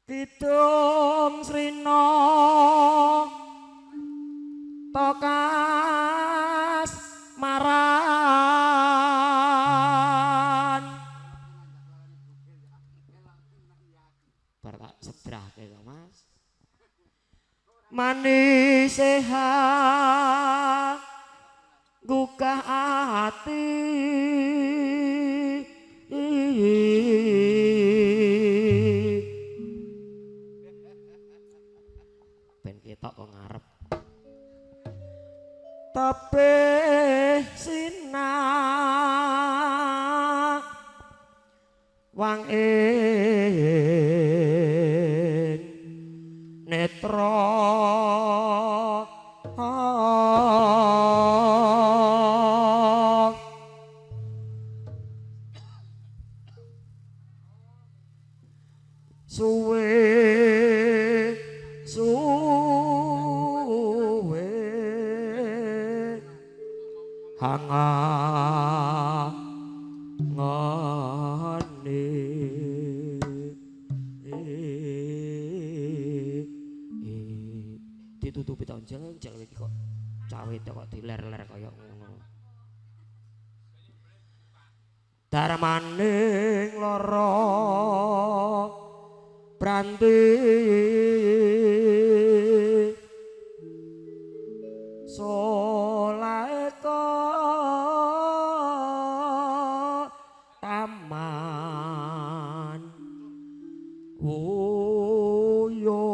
Kidung Srina tokas maran. Bar tak sedrahke to Mas. Manis sehat gugah ati. Ben ketok kok ngarep. Tebih sinah wang ing netra suwe suwe hanga ngane ditutupi tahun jel iki kok cawe kok diler-ler kaya ngono. Darmaning lara branti solaeka taman wuyo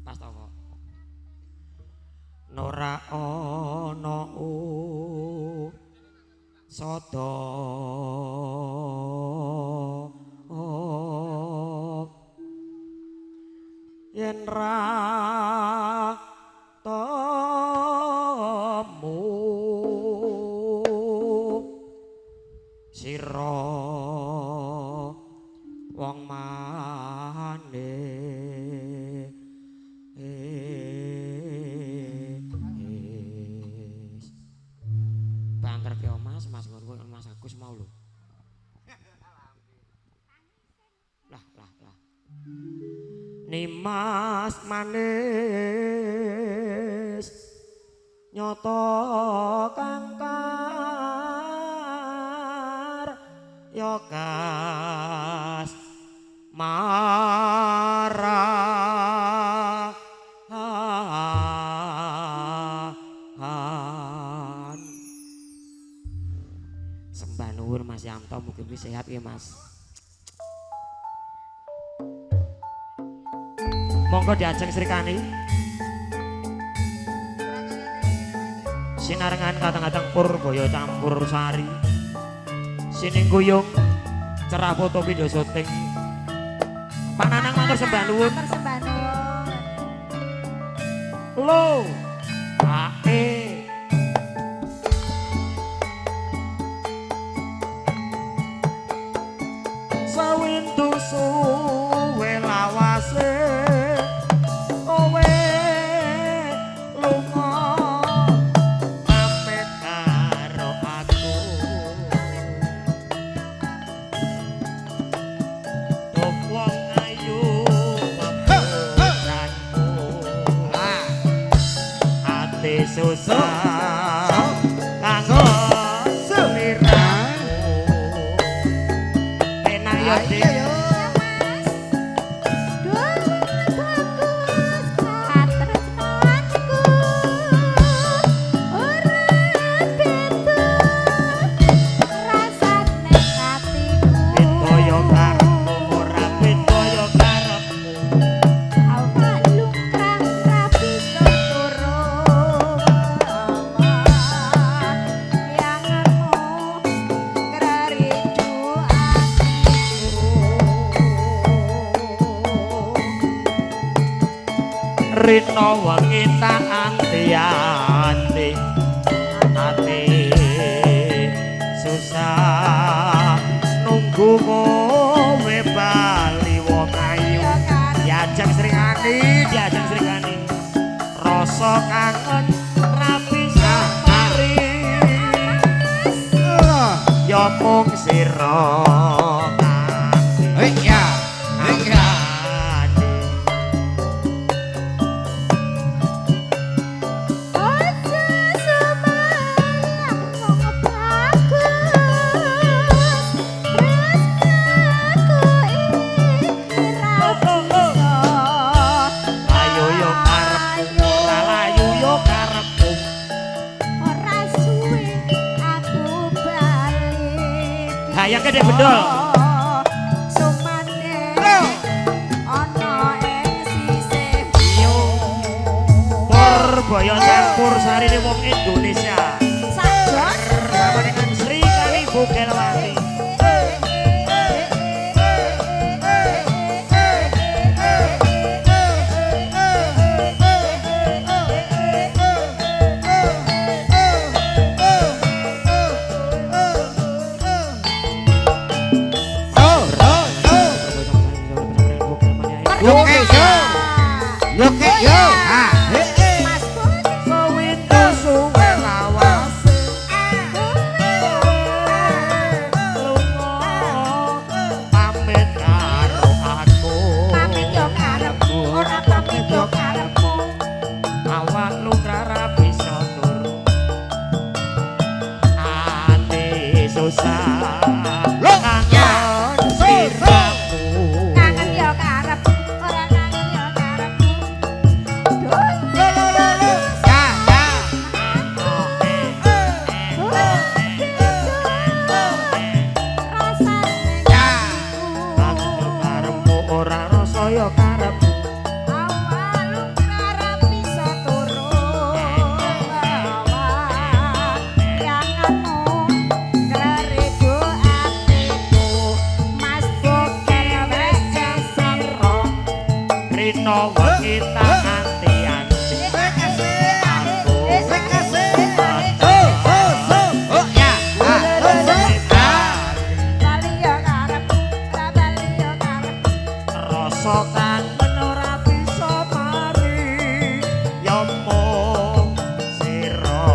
pas to kok nora ana sada yen ra temu sira wong mane banter ke Mas, Mas ngono Mas Agus mau lho. Lah lah lah. Nimas manis nyoto kangkar yo kas marahan. Sembah nuwun Mas Yanto, mugi-mugi sehat ya Mas. Monggo diajeng Srikani. Sinarengan kadang-kadang Purbaya campur sari. Sining guyung cerah foto video syuting. Pak Nanang matur sembah nuwun. Matur sembah nuwun. Lo ae sawintu suwe lawase kowe lunga pamit karo aku tuk wong ayu peputranku ati susah kanggo sliramu enak yo Dik. Mas. Duh, bagus katresnanku. Ora beda rasane atiku. Beda yo karepmu ora beda yo karepmu. Awak lungkrang ra bisa turu. Yanganmu kraridu atiku. Rino wengi tak anti-anti ati susah nunggu kowe bali wong ayu. Diajeng Srikani, diajeng Srikani. Rasa kangen ra bisa mari. mung sira. Hei ya. Hei ya. Aja semangat wong bagus. Tresnaku iki ra bisa. Layu yo karepmu, ora layu yo karepmu. Ora suwe aku balik. Hayangke Dek Bendol. Sumane ana ing sisihmu. Purbaya campur sarine wong Indonesia. Sajos. Bersama dengan Sri Kali Bukelwati. Oh, oh, oh. Yoke yo. Yoke yo. Ah, he he. Mas Budi. Sewindu suwe lawase lunga pamit karo aku. Pamit yo karepmu, ora pamit yo karepmu. Awak lungra ra bisa turu. Ati susah. Loh, ya. Kangen sliramu. Kangen yo karepmu, ora kangen yo karepmu. Duh. Lo lo lo lo. Ya, ya. Rasane Ya. Kangen yo karepmu ora rasa yo karepmu. awal ora bisa turu. Yanganmu kleriku atiku. Mas Bokel wes sira. Rino wengi tak anti-anti. Oh, oh, oh. Oh, ya. Ah, oh, oh. Ah. Bali yo karepmu, ora bali yo karepmu. Rasa kangen ora bisa mari. Ya mung sira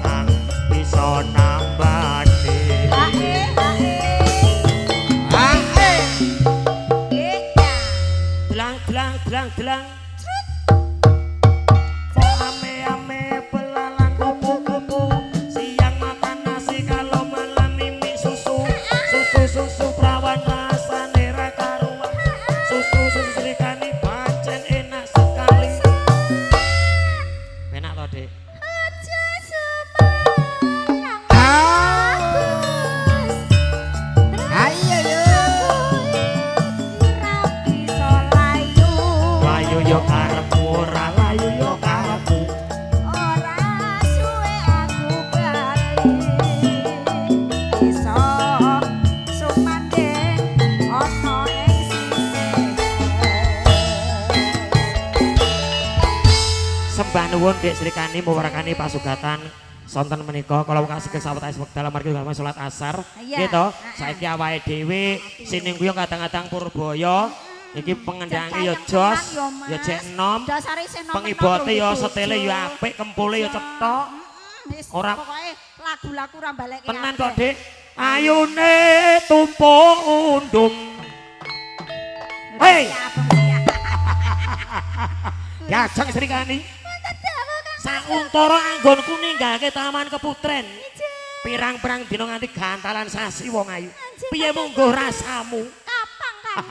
kang bisa nambani. Ae ae. Ah, eh. Eh ya. Dlang dlang dlang dlang. Ame-ame belalang kupu-kupu. Siang makan nasi kalau malam mimi susu. Susu susu perawan rasane ra karuan. Susu susu Srikani pancen enak sekali. Enak to, Dik? Aja semangat Ah. bagus. Ayo yo. Ora bisa layu. Layu yo karepmu ora layu yo karepmu. Ora suwe aku bali. Bisa sumandhing ana ing sisihmu. Sembah nuwun Dik Srikani muwarakani pasugatan sonten menika kala kasih sawetawis wekdal amargi dalem salat asar. Iya. Nggih to? Heeh. Saiki awake dhewe siningkuyung kadang-kadang Purbaya iki pengendange ya jos, ya jek enom, Dasare isih nom. pengibote ya setele ya apik, kempule ya cetok. Ora- pokoke lagu-lagu ora balekke. Tenan kok, Dik. Ayune tumpuk undung. Hei, Yajeng Srikani. Sauntara anggonku ninggalke Taman Keputren. Pirang-pirang dina nganti gantalan sasi wong ayu. Piye mungguh rasamu? Kapang Kang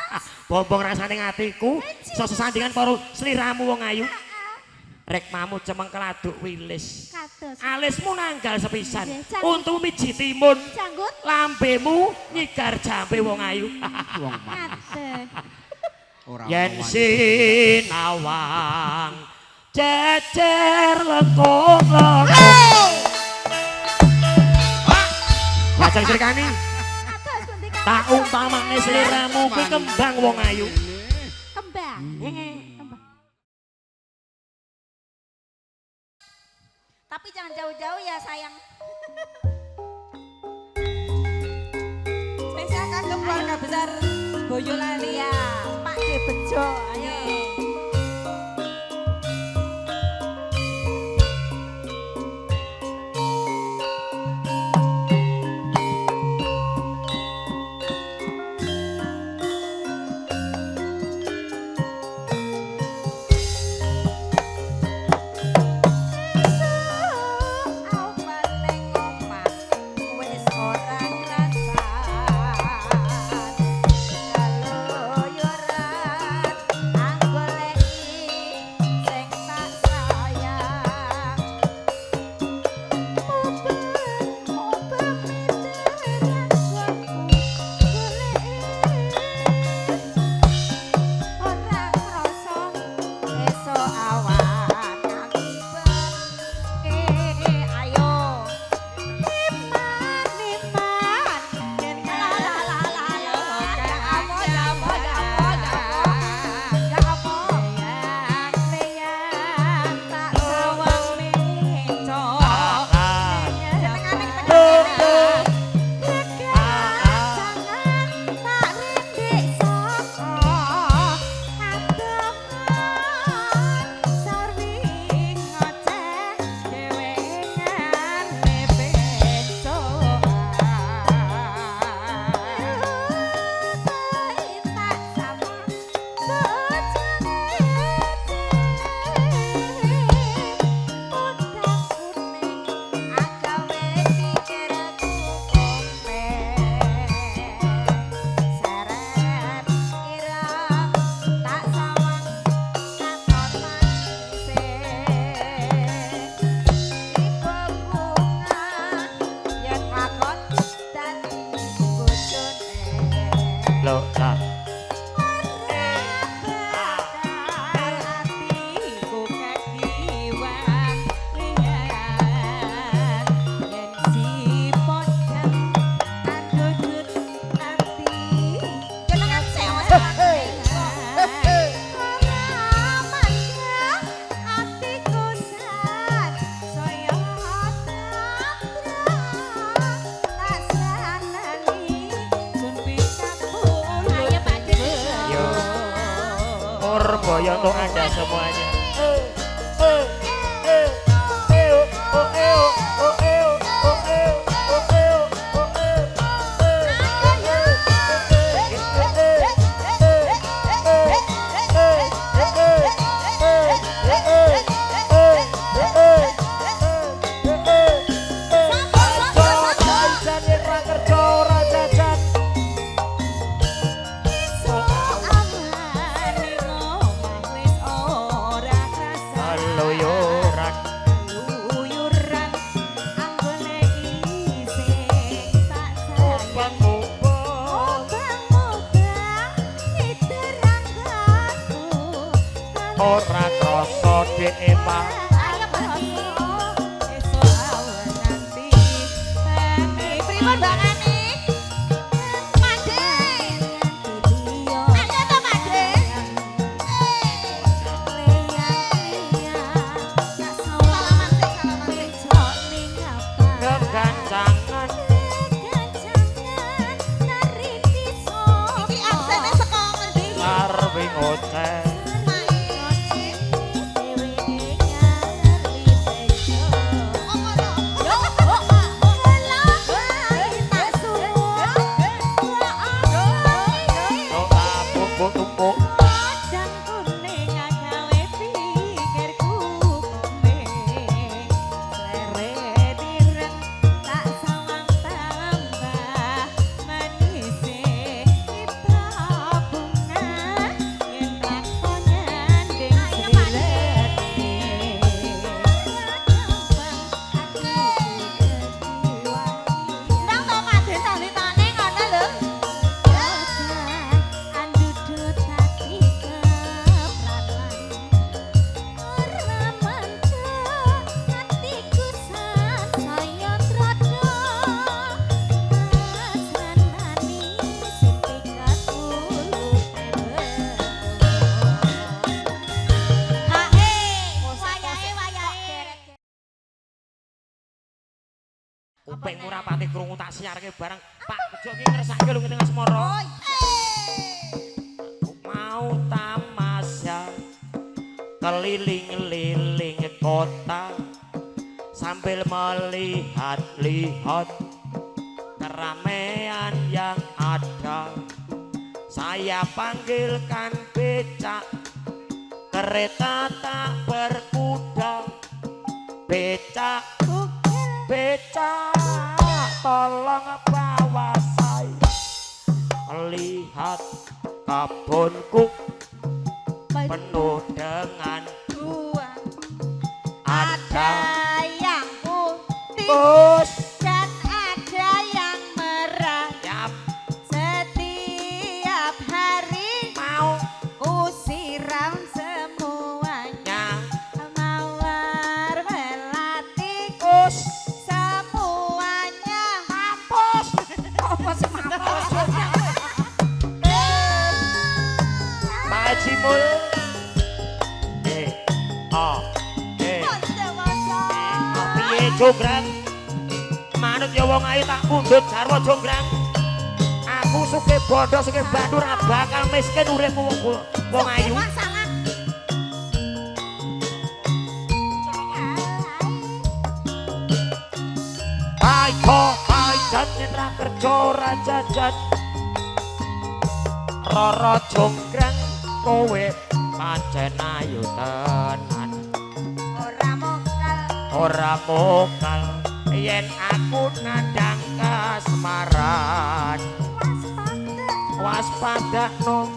Mas. Bombong rasane atiku, sesandingan karo sliramu wong ayu. Rekmamu cemeng keladuk wilis. Kados Alismu nanggal sepisan. Nggih, janggut. Untumu miji timun. janggut Lambemu nyigar jambe wong ayu. Wong manis. ngaten. Ora Yen ono wani. sinawang jejer lekuk lekuk. Lajeng Srikani, Kados pundi Kang? tak umpamane sliramu kuwi kembang wong ayu. Kembang. Heeh. Kembang. Tapi jangan jauh-jauh ya sayang. Spesial kagem keluarga besar Boyolali. Iya, Pak De Bejo, ayo. Ya untuk Anda semuanya. Eh eh eh eh oh oh eh oh oh eh oh oh eh oh eh oh oh eh Keluyuran obang-obang ora krasa dhek Pak. Pripun Mbak Ngani? Made. Ayo to Made. Salaman sik, salaman sik. Kegancangan Iki absene saka ngendi? sarwi ngoceh. Ora bubuk tumpuk Ndang to Made salitane ngono lho. Hae, wayahe wayahe. Kupingmu ora pati krungu tak siarke barang. Pak Bejo ki ngersake lho ngene asmara. Oh iya. Mau tamasya keliling-liling kota sambil melihat-lihat keramaian yang ada. Saya panggilkan becak, kereta tak berkuda. Becak, becak, tolong bawa saya. Lihat kebunku penuh dengan Dua. ada Ada yang putih bus dan ada yang merah. yap Setiap hari mau ku siram semuanya. nya Mawar melati us semuanya. mampus Apa sih mampus? Pak Haji Mul E A E piye jonggrang manut ya wong ayu tak pundhut jarwo jonggrang. Aku sugih bondo sugih bandu ora bakal miskin uripmu wong wong ayu. Salah. Ayo pajat yen ra kerja ora jajan. Roro jonggrang kowe pancen ayu tenan. Ora mokal. Ora mokal yen aku nandang kasmaran. Waspadakno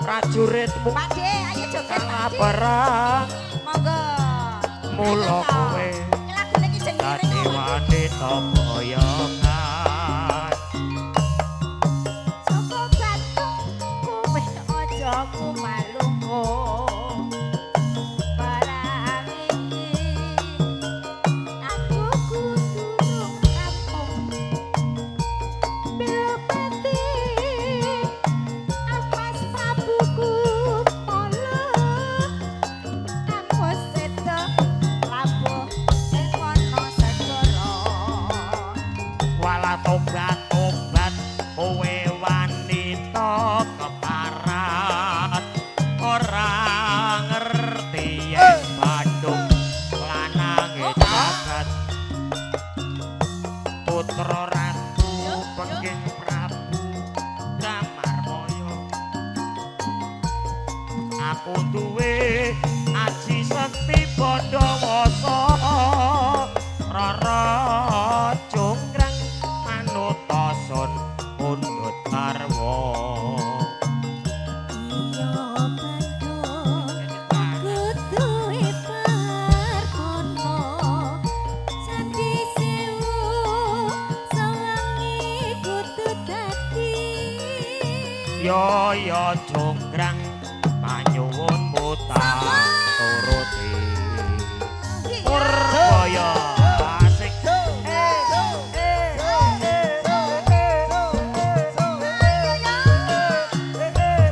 prajuritmu Pak De, ayo joget kalah Pak De. perang. Monggo. Mula kowe Iki lagune ki jeneng dadi wanita boyongan. Joko Batung kowe aja kumalungku. Barang iki aku kudu rampung. Belopati awas prabuku mala. Aku sedo labuh ing wana segara. Bondowoso. Rara Jonggrang manut sun pundhut garwa. Iya Bandung kudu iparkono candi sewu sawangi kudu dadi. Yo yo Jonggrang panyuwunmu tak turuti. Purbaya asik.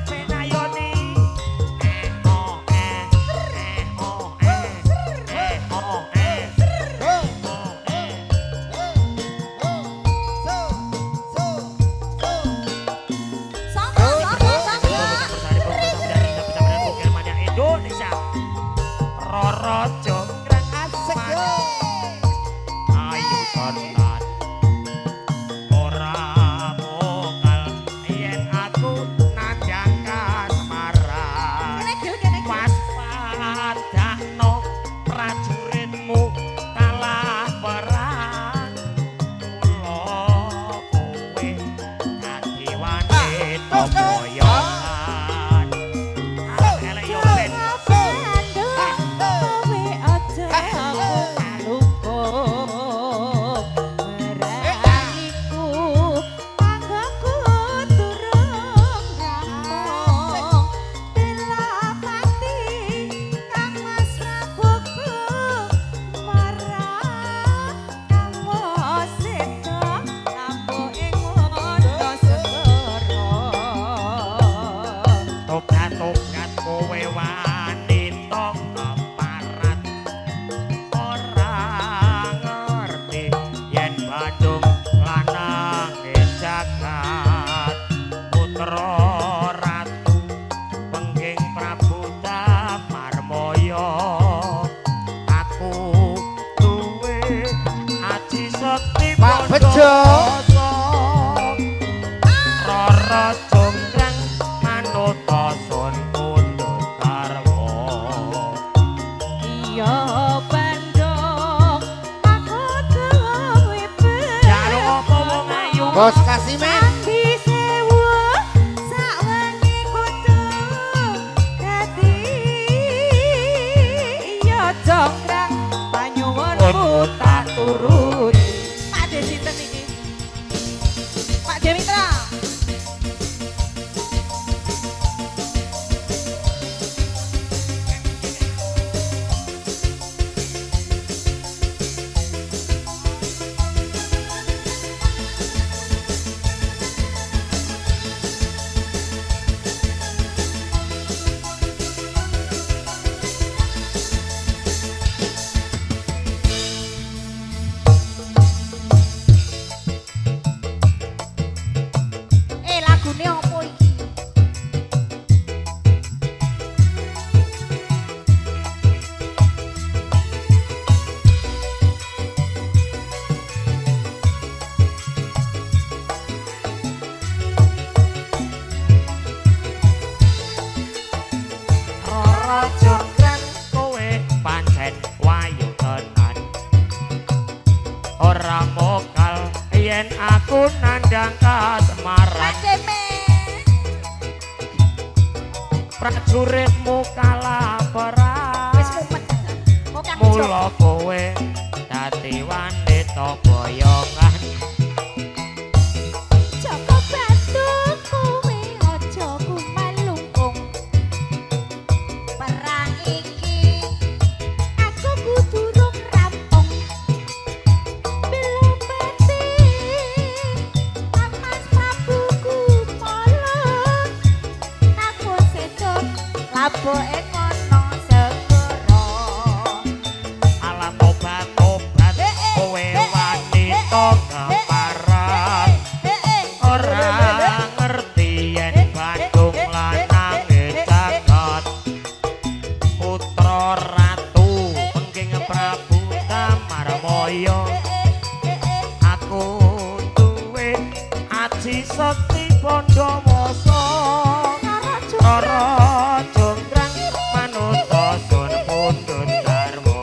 Penayoni. Eh oh eh eh oh eh eh oh eh oh eh. Sapa sapa sapa. Indonesia. Roro Jonggrang Asik yo. ayu tenan. Ora mokal yen aku nandhang kasmaran. Kene gil kene gil. Waspadakno prajuritmu kalah perang. Mula kowe dadi wanita boyongan. Elek yo ben. Bandung kowe aja malungkung merangiku tanggaku durung rampung Delapati Kang Mas Prabuku marang kamu sedo lampu ing wondo segara. Tobat-tobat kowe wanita keparat. Ora ngerti yen Bandung lanang jagat. Putra Ratu Pengging Prabu Tamarmaya. Aku duwe aji sekti Pak Bejo. Bondowoso. Rara Jonggrang manut sun pundhut garwa. Iya Bandung aku duwe Jaluk apa wong ayu? Bos Kasimen. Candi sewu sawengi kudu dadi. Iya Jonggrang panyuwunmu tak turuti. Pak De sinten iki? Pak De Mitra. Eh lagune opo iki? Rara Jonggrang kowe pancen wayu tenan. Ora mokal yen aku nandhang kasmaran. Pak De Prajuritmu kalah perang. Wis mumet. Kok kang Bejo. Mula kowe dadi wanita boyongan. Joko Batu kowe aja kumalungkung. Perang iki aku kudu rung rampung. Belopati Kang Mas Prabuku mala aku sedo labuke kono segara. Alah tobat-tobat kowe wanita keparat. Ora ngerti yen Bandung lanang jagat. Putra Ratu Pengging Prabu Tamarmaya. Aku duwe aji sekti Bondowoso. Rara Jonggrang manut sun pundhut garwa.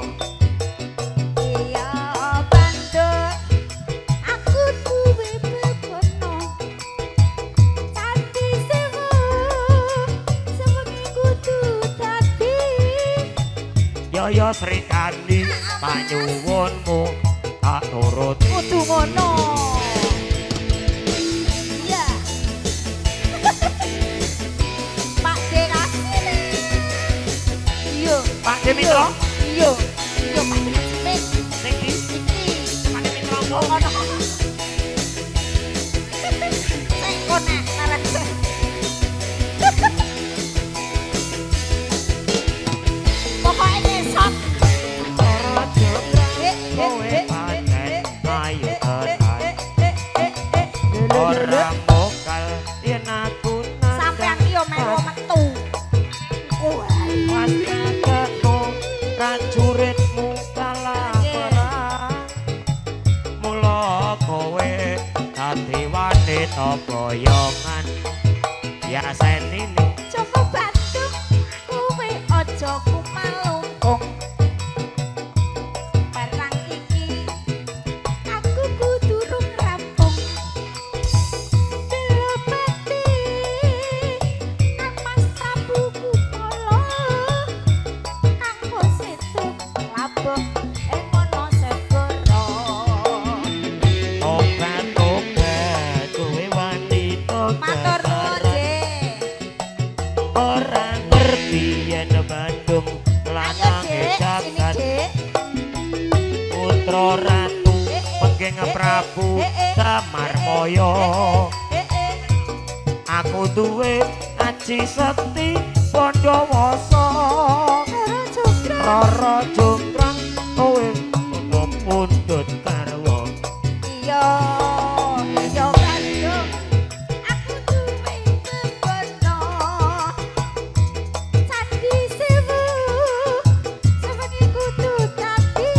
Srikandi panyuwunmu tak turuti. Kudu ngono. Iya. Pak D kasih. Iya. Pak D Mitra. Iya. Iya Pak D Kasih. Sing di Iki. Pak D Mitra Ngono. Sing kono narek. Pokoke ngesot. Roro Jonggrang kowe pancen ayu tenan. Ora mokal yen aku nandang. Sampeyan ki yo melu metu. Wah. Pasti prajuritmu kalah perang. Mula kowe dadi wanita boyongan. Ya senine Joko Bandung kowe aja kumalungkung. Barang iki aku kudu rung rampung. Delopati Kang Mas Prabu Kutala kang setu labuh ing ana segara. Obat-obat kowe wanita Matur nuwun, getaran. Dik. Ora ngerti yen Bandung Ayo, lanang Dik, sini, jagat Dik. putra ratu penggeng Prabu Samarmoyo. Aku duwe aji sekti Pandawasa. Roro Jonggrang. Roro Jonggrang kowe pundhut karwa. Iya, iya Bandung. Aku duwe bebono. Candi Sewu. Sewengi kudu dadi.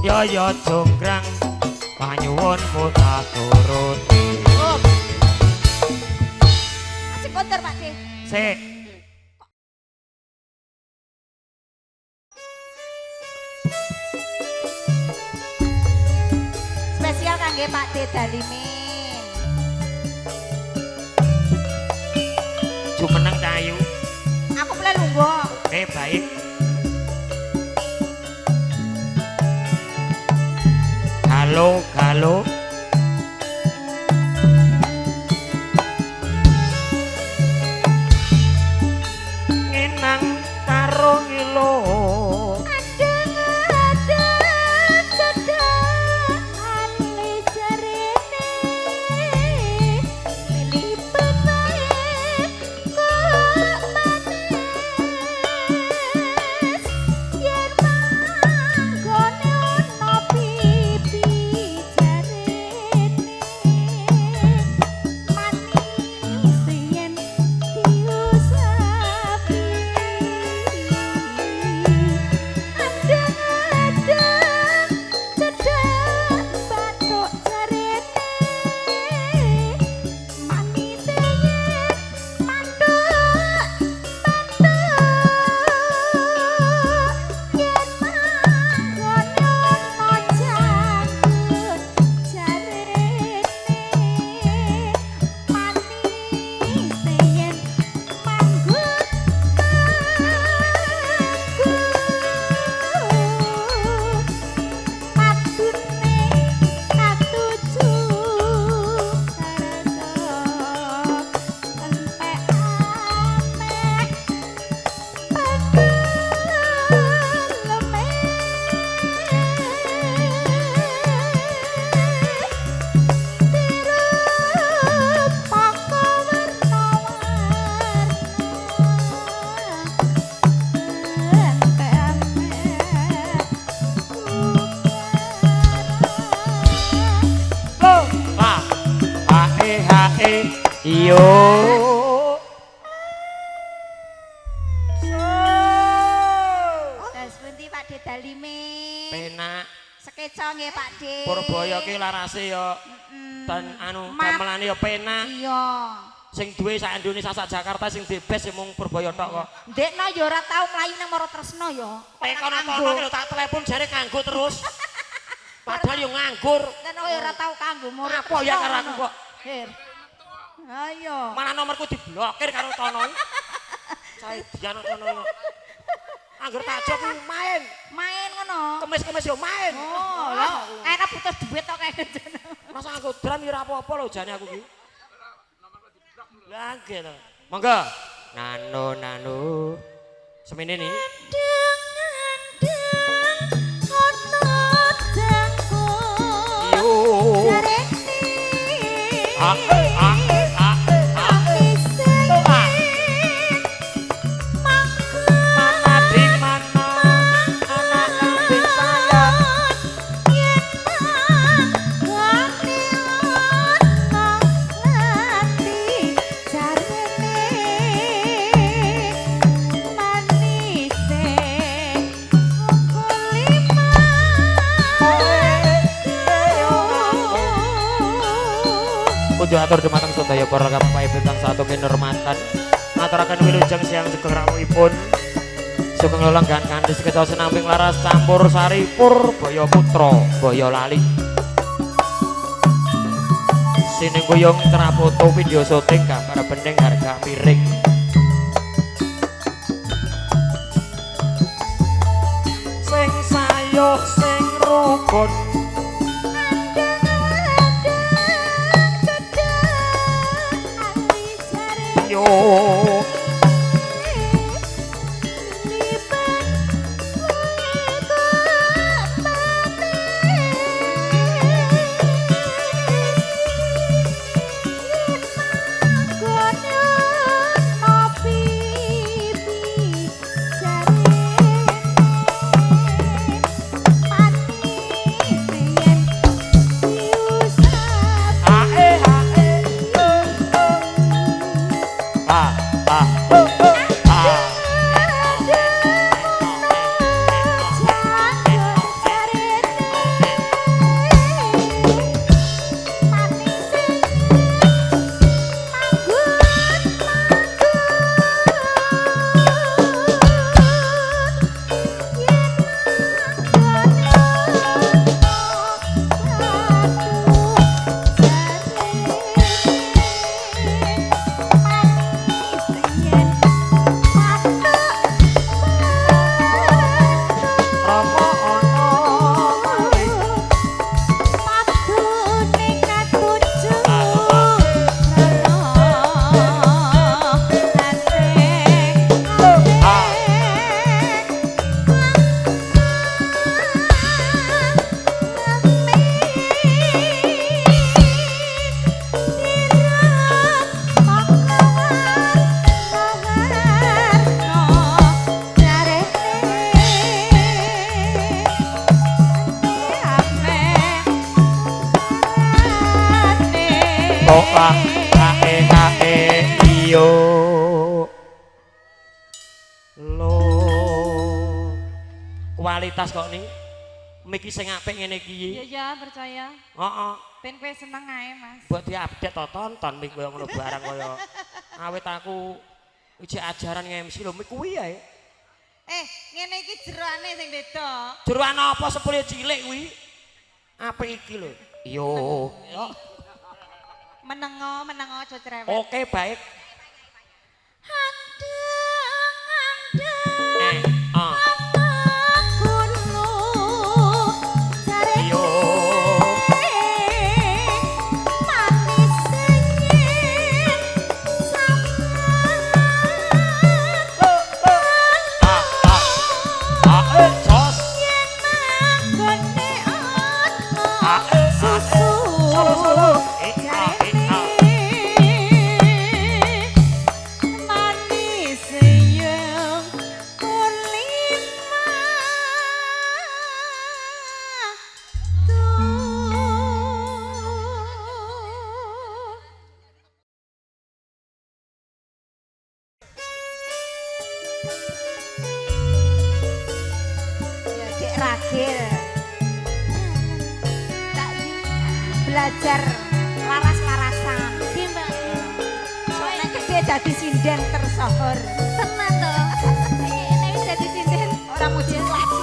Yo yo Jonggrang panyuwunmu tak turuti. Oh. Asik konter Pak De. Sik. Spesial kangge Pak De Dalimin. Jumeneng Cahayu. Aku mulai lungguh. Oke, baik. Halo, halo. Nginang karo ngilo. Adeng-adeng cedhak ali jarene. Lilipet wae kok manis. Yen manggone ana pipi jarene. Manis yen diusapi. Adeng-adeng cedhak bathuk jarene. Manis yen mantuk mantuk. Yen manggone ana janggut jarene. Manis yen manggut manggut. Matune katuju karasa entek ameh pandeleme. Tirep paka werna-werna entek ameh Lo, la, A E H E iyo. Das pundi Pak De Dalimin? Penak. Sekeca nggih Pak De. Purbaya ki larase ya ten anu gamelane ya penak. Iya. Sing duwe sak Indonesia sak Jakarta sing the best mung Purbaya tok kok. Ndekno ya ora tau mlayu nang Marotresno ya. Tekono-kono ki lho tak telepon jare kanggo terus. Padahal yo nganggur. Ndekno ya ora tau kanggo Marotresno. Apa ya karo aku kok? Her. Ayo. Malah nomorku diblokir karo Tono. Sae dian Tono. Angger tak jok main. Main ngono. Kemis-kemis yo main. Oh, lho, kayaknya butuh duit tok kayak Masa aku drum ya ora apa-apa lho jane aku ki. Lah nggih to. Monggo. Nano nano. Semene nih. Andeng-andeng ana jangkung. Yo. Jarene. A a a a. Mana di mana anak kambing saya. Kudu atur dumateng sedaya para bapak ibu kang satu kinurmatan. Aturaken wilujeng siang sugeng rawuhipun. Sugeng lelenggan kanthi sekeca senamping laras campur sari Purbaya Putra Boyolali. Sining guyung foto video syuting gambar bening harga miring. Sing sayuh sing rukun. Yo. Kualitas kok nih miki sing apik ngene iki. Iya ya, percaya. Heeh. Ben kowe seneng ae, Mas. Mbok diupdate to tonton mik koyo ngono barang koyo awit aku ijek ajaran nge-MC lho mik kuwi ae. Ngene iki jeroane sing beda. Jeroan apa sepule cilik kuwi? Apik iki lho. Yo. Menengo, menengo aja cerewet. Oke, baik. Andeng-andeng. Belajar laras-larasan. Iya, Mbak. Soalnya gede dadi sinden tersohor. Tenan to. Ini wis dadi sinden. Ora muji lagi.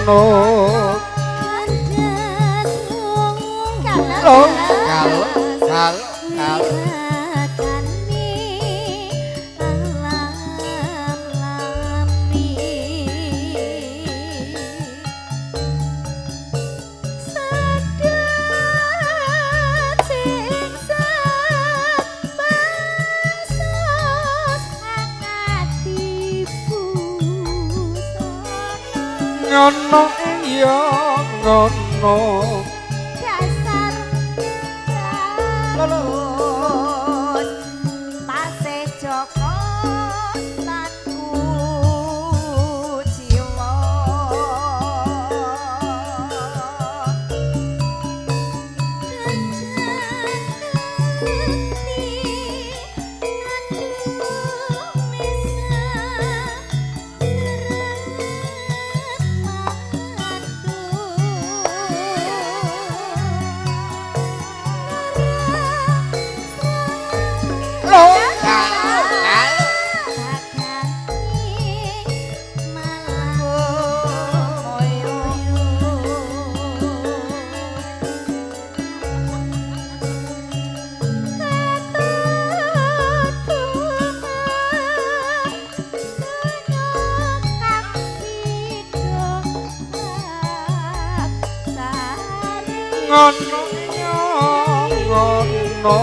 Ngono. Lo, kalau kalau kalau ngono iya ngono dasar terus tasih Joko lan kuciwa lo kalau kalau ngono iya ngono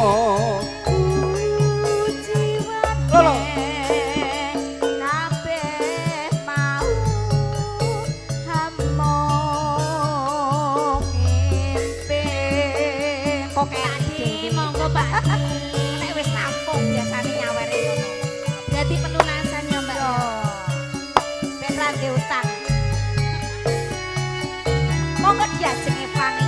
Lho. Kabeh mau hamong ngimpi kok Pak D, monggo Pak D. Nek wis rampung biasane nyawere ngono. Berarti pelunasan ya Mbak. Yo. Ben ra ndek utang. Monggo diajeng Evani.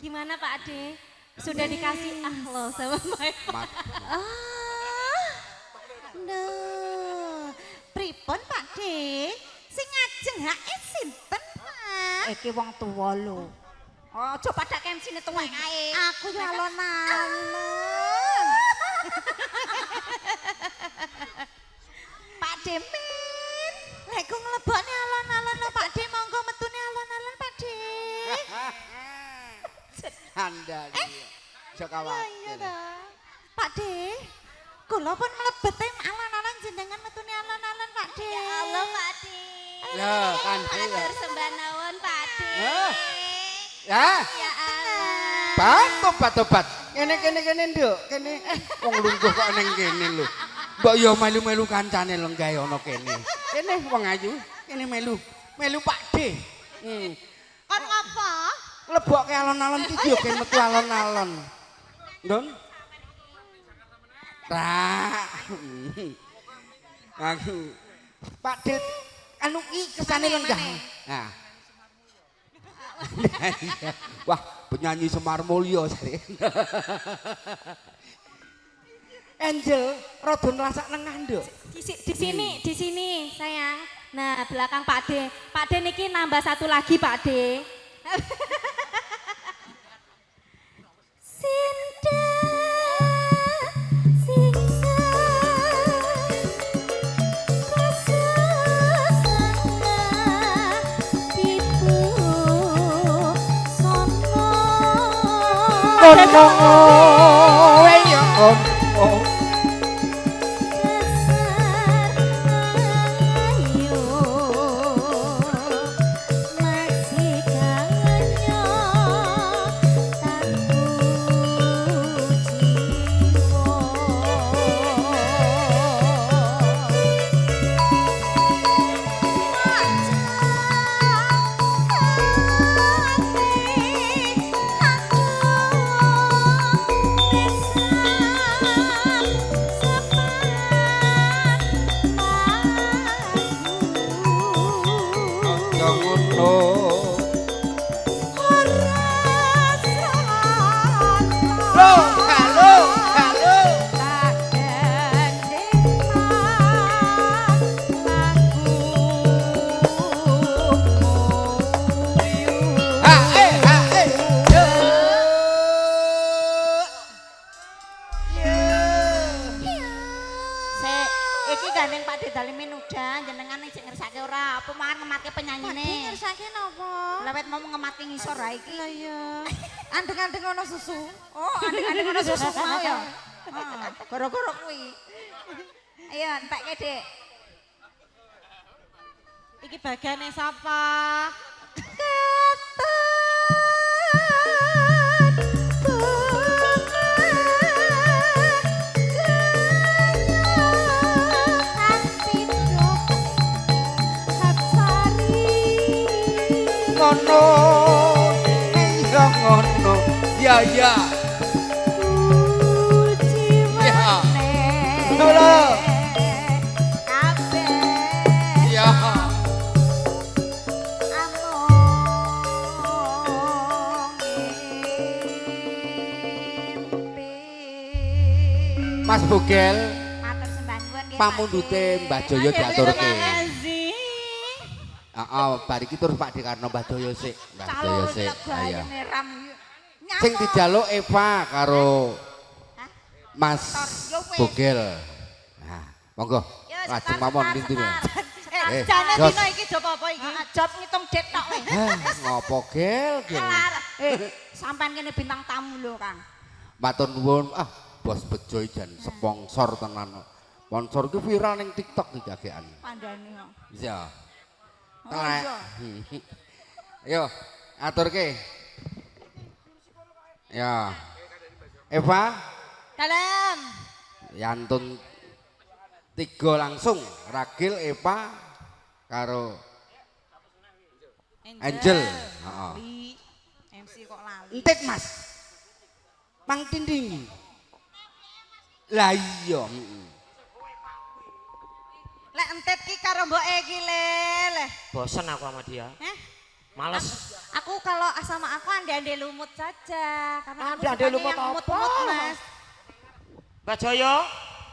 Gimana Pak Ade? Sudah dikasih ah loh sama Mbak. Ah, lho, pripun Pak De? Sing ngajeng hake sinten, Pak? Iki wong tuwa lho. Aja padha kemsine tuwek kae. Aku yo alon-alon. Pak De min, lek ku nglebokne alon-alon lho Pak De, monggo metune alon-alon Pak De. Anda dia. Aja Iya khawatir. ta. Pak De, kula pun mlebete alon-alon jenengan metune alon-alon Pak De. Ya Allah Pak De. Lho, kandel. Matur sembah nuwun Pak De. Hah? Ya. Ya Allah. Tobat tobat. Kene kene kene nduk, kene. Wong lungguh kok ning kene lho. Mbok yo melu-melu kancane lenggahe ana kene. Kene wong ayu, kene melu. Melu Pak D. Kon ngopo? Lebokke alon-alon iki yo ben metu alon-alon. Ndon. Tak. Aku Pak D anu iki kesane lenggah. Nah. Wah, penyanyi Semar Mulyo jare. Angel rada nelasak nengah, Nduk. Di sini sayang. Nah, belakang Pak D. Pak D niki nambah satu lagi Pak D. Ono ya ono. jenengan sik ngersake ora? Apa mangan ngematke penyanyine? Pakde ngersake napa? Lewat mau ngematke ngisor ae iki. Lah iya. Andeng-andeng ana susu. Oh, andeng-andeng ana susu mau ya. Heeh, gara-gara kuwi. Ayo entekke, Dik. Iki bagiane sapa? Ngono. Iya ngono. Ya ya. Ya. Lho. Ya. Mas Bogel, Matur sembah nuwun nggih. pamundhute Mbah Joyo diaturke. Heeh, bar iki terus Pak Dekarno Mbah Joyo sik, Mbah Joyo sik. Ayo. Sing dijaluk Eva karo Mas Bogel. Nah, monggo. Lajeng mawon lintune. Jane Jos. dina iki job apa iki? Job ngitung det tok weh. Ngopo gel gel. Sampean kene bintang tamu lho, Kang. Matur nuwun. Ah, Bos Bejo jan sponsor tenan. Sponsor ki viral ning TikTok iki agean. Pandane kok. Iya. Oh, Telek. iya. Ayo, aturke. Ya. Eva, Dalem. yantun tiga langsung. Ragil, Eva karo Angel. Heeh. MC kok lali. Entit, Mas. Mang tinding. Lah iya, heeh. Lek entit ki karo mboke iki le. Le. Bosen aku sama dia. Heh? Males. Aku kalau sama aku ande-ande lumut saja karena aku Ande-ande sukanya lumut yang apa? lumut-lumut, Mas. Mbah Joyo,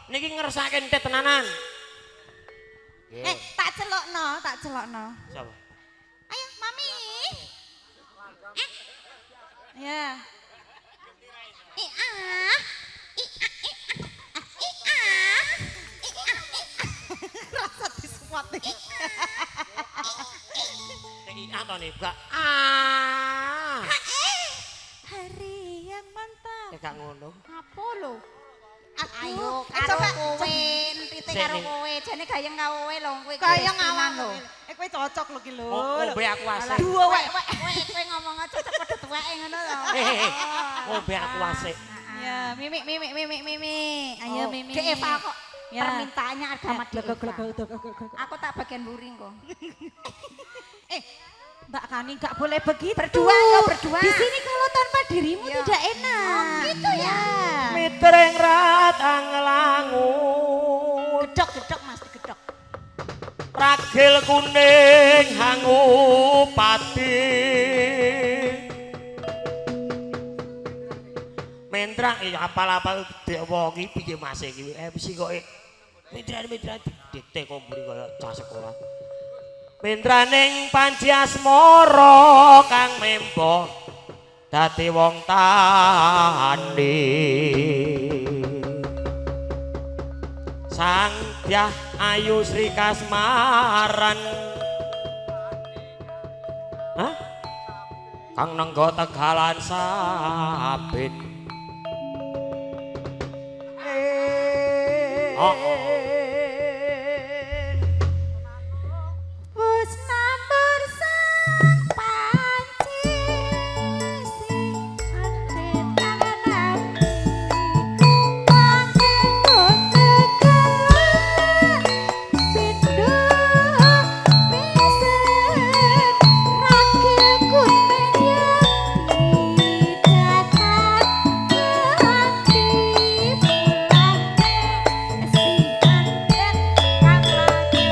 niki ngersake entit tenanan. Eh, tak celokno, tak celokno. Sapa? Ayo, Mami. Eh. Ya. I ah. I ah i ah i ah. I ah i ah. Rasa disuwat iki. Nek IA to nih, gak ah. Hari yang mantap. Eh gak ngono. Apa lho? Ayo Eh, karo coba, kowe, entite karo Sik, kowe, jane gayeng karo kowe lho kowe. Kaya tenan ngawang lho. Eh kowe cocok lho ki lho. Ngombe aku asik. Dua wek. Kowe kowe ngomong aja cocok padha tuweke ngono lho. Ngombe aku asik. Ya, Mimi Mimi Mimi Mimi. Ayo Oh, Mimi. Dek Eva kok Ya. permintaannya agama Dek Glego Eva. glego glego. Aku tak bagian buring kok. Eh, Mbak Kani nggak boleh begitu. Berdua ya, berdua. Di sini kalau tanpa dirimu Iya. tidak enak. Oh, gitu ya. Mitreng rat anglangut. Gedok gedok Mas, gedok. Ragil kuning hangupati. Mentrang iya apal-apal dek wong iki piye Mas iki? MC kok mitra-mitra dikte kok mburi kaya cah sekolah. Mentraning panci asmara kang membo dadi wong tani. Sang Dyah Ayu Sri Kasmaran. Hah? Kang nenggo tegalan sabit. Oh, oh. Wus nambur sang panci sing antet tangan abdi tegalan pindho meset rakil kuning yekti datang ati mulane si antet kang lagi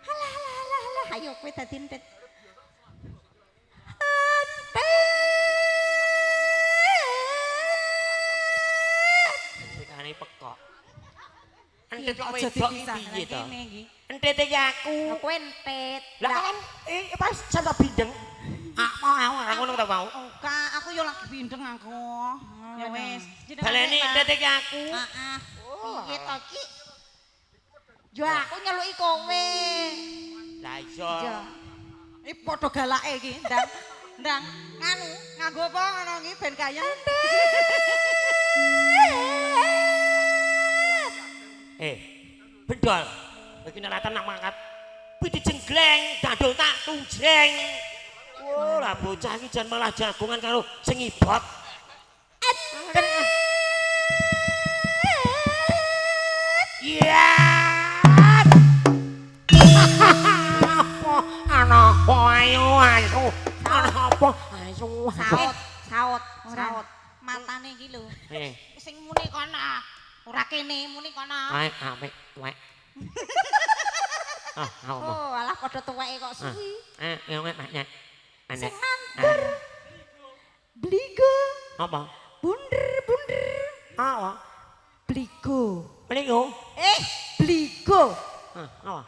Halah halah halah halah ayo kowe dadi entet. Entet. Sikane pekok. Entit kok Aja wedok iki dipisah piye to? kene iki. Entit iki aku. Kowe entet. Lah kan pas sampe bindeng. Apa aku ora ngono ta mau? Oka, aku yo lagi bindeng aku. Ya wis. Baleni titik aku. Heeh. Piye to iki? Yo aku nyeluki kowe. Lah iya. Iki padha galake iki, Ndang. Ndang, nganu, nganggo apa ngono iki ben kaya. Bendol. Iki nek ratan nak mangkat. Piti jenggleng, dandol tak tunjreng. Oh, lah bocah iki jan malah jagongan karo sing ibot. Iya. Apa ana apa ayo ayo. Ana apa ayo. Saut, saut, saut. Matane iki lho. Sing muni kono. Ora kene muni kono. Ae ame tuwek. Ah, oh, alah padha tuweke kok suwi. Yo nek nek. Sing nandur. Bligo. Apa? Bunder-bunder. Apa? Bligo. Bligo. Bligo. Apa?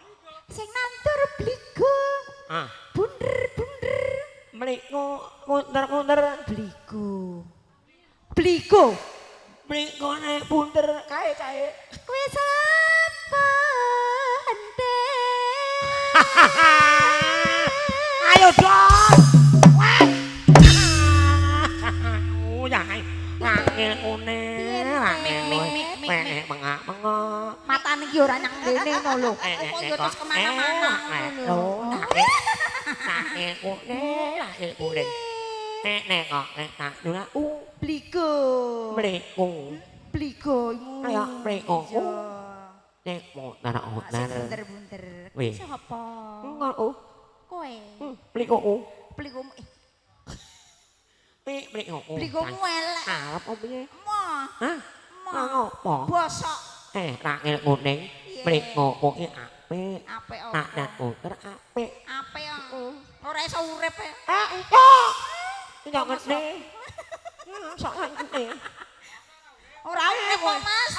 Sing nandur bligo. Ah. Bunder-bunder. Bligo munter-munter. Bligo. Bligo. Bligo nek bunder kae-kae. Kowe sapa ente? Ayo dong. Wah. Ya, angel une, mengak mengok. Matane iki ora nyang ngene ngono lho. Kok yo terus kemana-mana ngono lho. Angel une, angel une. Nek nek kok nek tak nuna u. Bligo. Bligo. Bligo. Ayo bligo. Nek motor motor. Bunter-bunter. Sapa? Ngono. Kowe. Bligo. Bligo. Bligo. Bligomu elek. Arep opo piye? Moh. Hah? Ngopo? Bosok. Rangil kuning. Bligo kuwi apik. Apik apa? Nak motor apik. Apik. Ora iso urip e. Iya. Iya ngene. Sok ngene. Ora urip kok, Mas.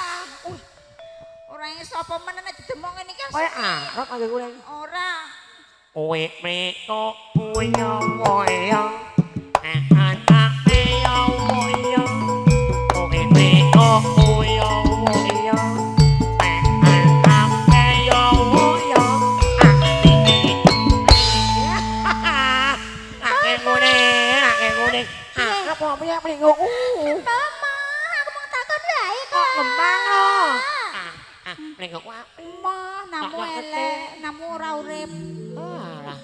Ora iso apa menene didemok ngene iki. Kowe arep anggo kuning. Ora. Kowe mriko punya moyo. Anak yo moyo. Kowe mriko punya moyo. Anak yo moyo. Angel kuning, angel kuning. Arep apa piye mriko? Mama, aku mau takon wae kok. Kembang lho. Mriko ku apik. Moh, namu elek, namu ora urip. Alah.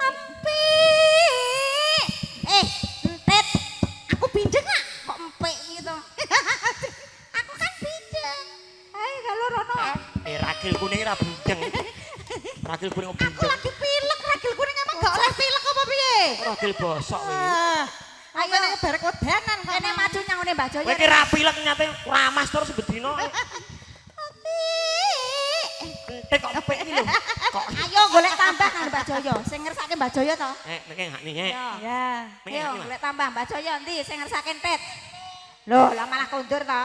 Empik. Entet. Aku bindeng ah, kok empik gitu. Aku kan bindeng. Ayo kalau rono. Ragil kuning ora bindeng. Ragil kuning kok Aku bindeng. lagi pilek, ragil kuning emang gak oleh pilek apa piye? Ragil bosok kowe. Ayo nek barek wedanan Kene maju nyang ngene Mbah Jaya. Kowe ki ra pilek nyate ramas terus bedino. Entek kok empik iki lho. Kok Ayo golek tambah nang Mbah Jaya. Sing ngersake Mbah Jaya to? Mengke hak nih. Ya. Ayo golek tambah Mbah Jaya endi sing ngersake entet. Lho, lah malah kondur to.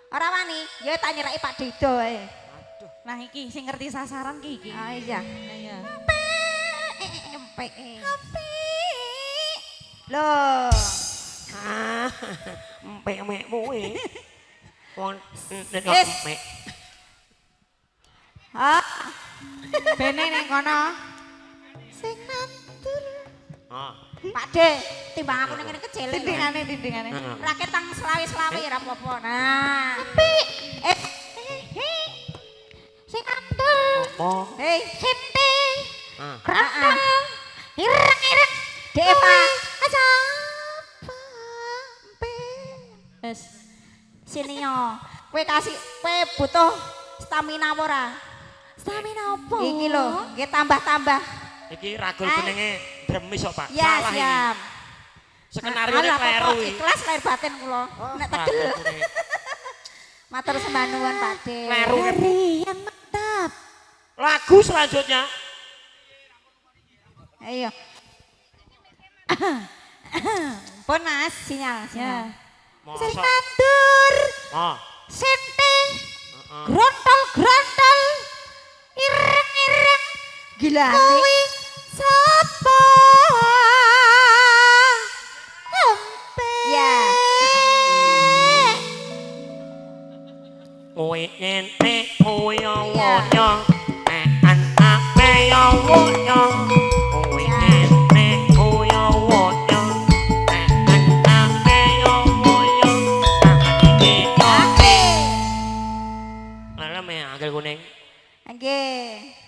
Ora wani, ya tak nyeraki Pak Dido ae. Aduh. Nah iki sing ngerti sasaran ki iki. Ah iya. Iya. Empik, empik. Empik. Lho. Ah, empik-empikmu kuwi. Wong entet kok Wis. empik. Ah, Bene ning kono. sing nandur. Ah. Pak De, timbang aku ning ngene kecele. Tindingane tindingane. Rakyat tang selawe-selawe ya ora apa-apa. Nah. Empik. Sing nandur. Apa? Hei, sente. Ah. Krantang. Ireng-ireng. Dek Eva. Sapa? Empik. Wis. Sini yo. Kowe kasih kowe butuh stamina apa ora? Stamina apa? Iki lho, nggih tambah-tambah. Iki ragil kuninge dremis kok, Pak. Ya, Salah iki. siap. Skenario Alah, kleru pokok iki. Ikhlas lahir batin kula. Nek tegel. Ragil kuning. Matur sembah nuwun Pak De. Kleru ki. Hari yang mantap. Lagu selanjutnya Ayo, Pun Mas. sinyal, sinyal. Ya. Sing Mosok. nandur, Ah. sente, Heeh. grontol-grontol, ireng-ireng, Gila. kuwi sapa? Kowe ente koyo woyo an ape yo woyo. Kowe ente koyo woyo an ape yo woyo. Oke. Malam ya agel kuning. Nggih.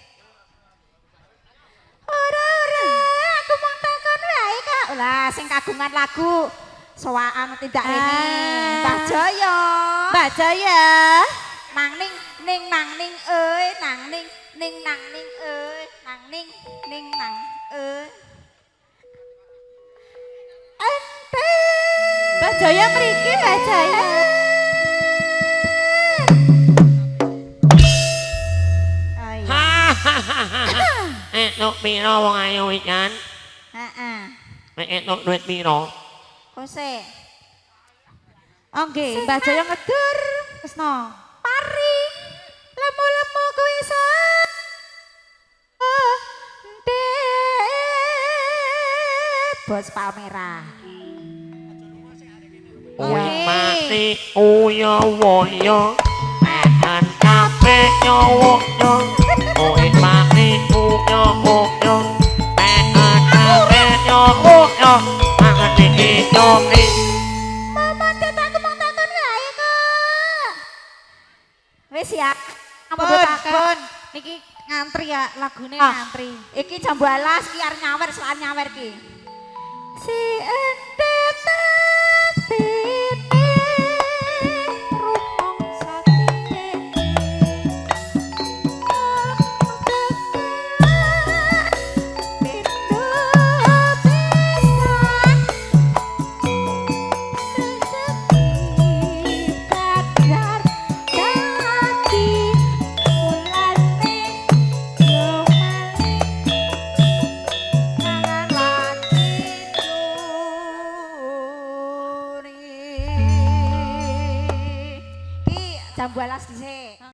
Ora ora, aku mung takon wae kok. Lah sing kagungan lagu sowaan tindak rene. Mbah Jaya. Mbah Jaya. Nang ning ning nang ning euy, nang ning ning nang ning euy, nang ning ning nang euy. Ente. Mbah Jaya mriki, Mbah Jaya. Entuk piro wong ayu wican? Heeh. Entuk duit piro? Kose. Oh nggih, Mbah Jaya ngedur. Kresna. Paring lemu-lemu kuwi Bos Palmera. Kowe mati uyo woyo. An kape yo woyo. Kowe mati uyo woyo. An kape yo woyo. Mangan iki yo. Mama aku mau takon wae kok. Wis ya. Pun, pun. Niki ngantri ya, lagune ngantri. Iki jambu alas ki arep nyawer, soal nyawer ki. Si entet atine rumangsa kene. Pindho pisan rezeki kadar dadi mulane yo malih mangan lagi duri. Ki jambu alas dhisik.